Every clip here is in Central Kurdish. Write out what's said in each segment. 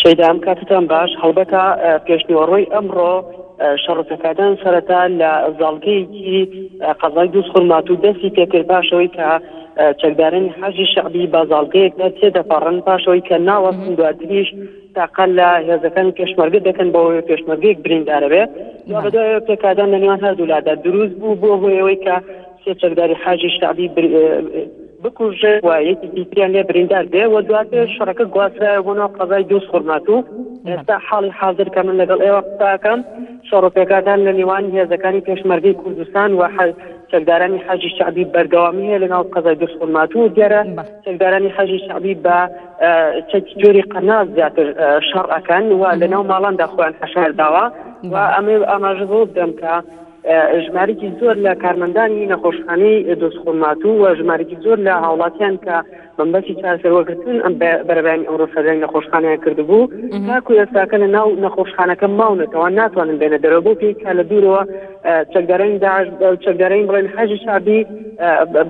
شەیدا ئەم کاتتان باش هەڵبەتە پێشنیوەڕۆی ئەمڕۆ شەڕ و پێکدادان سەرەتا لە زاڵگەیەکی قەزای دووزخورماتوو دەستی پێکرد پاشەوەی کە چەکدارانی حەشدی شەعبی بە زاڵگەیەکدا تێدەپەڕن پاشەوەی کە ناوەستن دواتریش تاقە لە هێزەکانی پێشمەرگە دەکەن بەوەی پێشمەرگەیەک بریندارە بێ دوابەدوای پێکدادان لە نێوان هەردوولادا دروست بوو بۆ هۆیەوەی کە سێ چەکداری حاجی شەعبی بکوژێ و یەکێکی تریان لێ بریندار بێ و دواتر شەڕەکە گواسترایەوە بۆ ناو قەزای دووزخورماتوو ئێستا حاڵی حازر کە من لەگەڵ ئێوە قسە ئەکەم شەڕ و پێکدادان لە نێوان هێزەکانی پێشمەرگەی کوردستان و چەکدارانی حەشدی شەعبی بەردەوامی هەیە لە ناو قەزای دووزخورماتوو دیارە چەکدارانی حەشدی شەعبی بە چەکی جۆری قەناس زیاتر شەڕ ئەکەن و لە ناو ماڵاندا خۆیان حەشار داوە و ئەمە ئاماژە بەوە بدەم کە ژمارەیەکی زۆر لە کارمەندانی نەخۆشخانەی دوزخورماتوو و ژمارەیەکی زۆر لە هاوڵاتیان کە بەمبەستی چارەسەروەرگرتن ئەم بەرەبەیانی ئەمڕۆ سەردانی نەخۆشخانەیان کردبوو تاکو ئێستاکە لە ناو نەخۆشخانەکە ماونەتەوە ناتوانن بێنە دەرەوە بۆ پێی کە لە دوورەوە چەکدارانی داعش چەکدارانی بڵێن حەجی شابی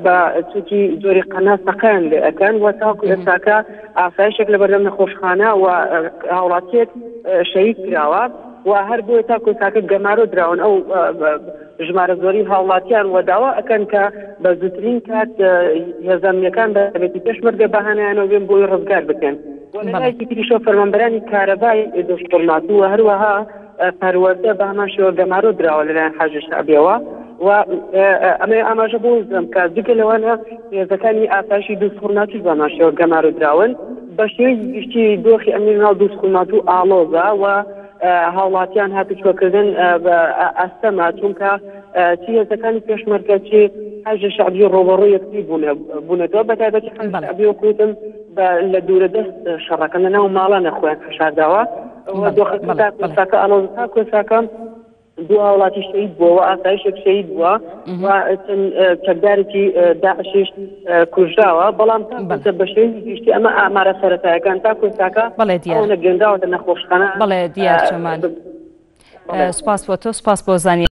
بە چەکی جۆری قەناس تەقەیان لێ ئەکەن و تاکو ئێستاکە ئاسایشێک لە بەردەم نەخۆشخانە و هاوڵاتیەک شەهید کراوە. و هەر بۆیە تاکو ئێستاکە گەمارۆ دراون ئەو ژمارە زۆری هاوڵاتیان و داوا ئەکەن کە بە زووترین کات هێزە ئەمنیەکان بە تایبەتی پێشمەرگە بە هانایانەوە بێن بۆی ڕزگار بکەن و لە لایەکی تریشەوە فەرمانبەرانی کارەبای دوزخورماتوو و هەروەها پەروەردە بە هەمان شێوە گەمارۆ دراوە لەلایەن حاجی شەعبیەوە و ئەمە ئاماژە بۆ بدەم کە جگە لەوانە هێزەکانی ئاسایشی دوزخورماتووش بە هەمان شێوە گەمارۆ دراون. بە شێوەیەکی گشتی دۆخی ئەمنی ناو دوزخورماتوو ئاڵۆزە و هاوڵاتیان هاتوچۆکردن ئەستەمە چونکە چی هێزەکانی پێشمەرگە چی حەشدی شەعبی ڕووبەڕووی یەکتری بوونەتەوە بە تایبەتی حەشدی شەعبی وەکو وتم لە دوورە دەست شەڕەکەن لە ناو ماڵانە خۆیان حەشارداوە دۆخەکە تاکو ئێستاکە ئاڵۆزە تاکو ئێستاکە دوو هاوڵاتی شەهید بووە و ئاسایشێک شەهید بووە و چەند چەکدارێکی داعشیش کوژراوە بەڵام تا بە شێوەیەکی گشتی ئەمە ئامارە سەرەتایەکان تا کۆستاکە بەڵێ دیار نەگەنداوەتە نەخۆشخانە بەڵێ دیار چۆمان سپاس بۆ تۆ سپاس بۆ زانیاری.